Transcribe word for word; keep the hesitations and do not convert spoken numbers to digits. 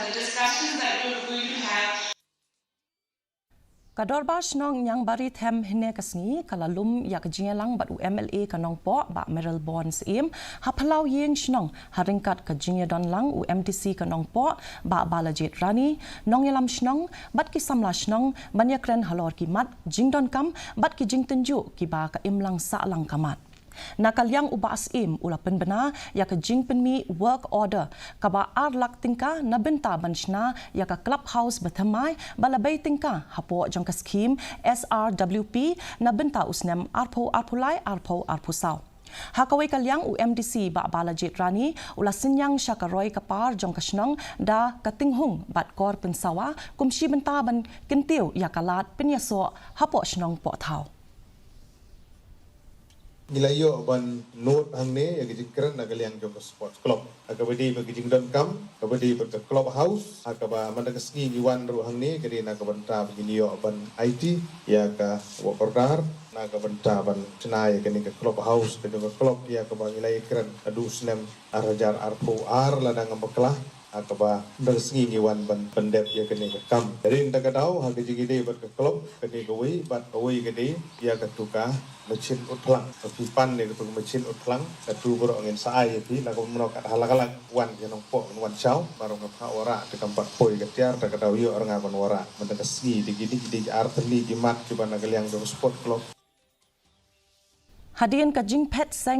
The discussions that we're going to have. Ka Dorbar Shnong Niangbari Them hynne ka sngi ka la lum ïa ka jingïalang bad u M L A ka Nongpoh, Bah Mayralborn Syiem, ha Phyllaw Ïing Shnong, ha ryngkat ka jingïadon lang u M D C ka Nongpoh, Bah Balajied Rani, nongïalam shnong bad ki samla shnong ban ïakren halor ki mat jingdonkam bad ki jingtynjuh kiba ka imlang sahlang ka mat. Na ka liang u Bah Syiem u la pynbna ïa ka jingpynmih work order kaba ar lak tyngka na bynta ban shna ïa ka club house ba thymmai ba la bei tyngka hapoh jong ka skhim S R W P na bynta u snem arphew arphew lai arphew arphew saw. Ha kawei ka liang u M D C Bah Balajied Rani u la synñiang sha ka roi ka par jong ka shnong da ka tynghung bad kor pynsawa kum shi bynta ban kyntiew ïa ka lad pynïasoh hapoh shnong Pohthaw. Ngi la ïoh ban nud hangne ïa ka jingkren na ka liang jong ka sports club. Ha kaba dei bad ka jingdonkam, kaba dei bad ka club house, ha kaba mynta ka sngi ngi wan ruh hangne ka dei na ka bynta ba ngin ïoh ban aiti ïa ka work order na ka bynta ban shna ïa kane ka club house, ka jong ka club ïa kaba ngi la ïakren naduh snem ar hajar arphew ar lada ngam bakla. Ha kaba mynta ka sngi ngi wan ban pyndep ïa kane ka kam. Rin ta ka daw ha ka jingïadei bad ka club kane kawei bad kawei ka dei ïa katu ka machin ut phlang. Ka phi pan ïa katu ka machin ut phlang, katu baroh ngin sa ai ïa phi, na ka mano kat ha la ka la wan ïa Nongpoh ngin wan shaw, baroh ngin phah wanrah te kam pat poi ka tiar, ta ka daw ïoh ra nga ban wanrah. Mynta ka sngi dei ki dei ki dei ki ar tylli ki mat kiba na ka liang jong sport club. Hadien ka jingphet seng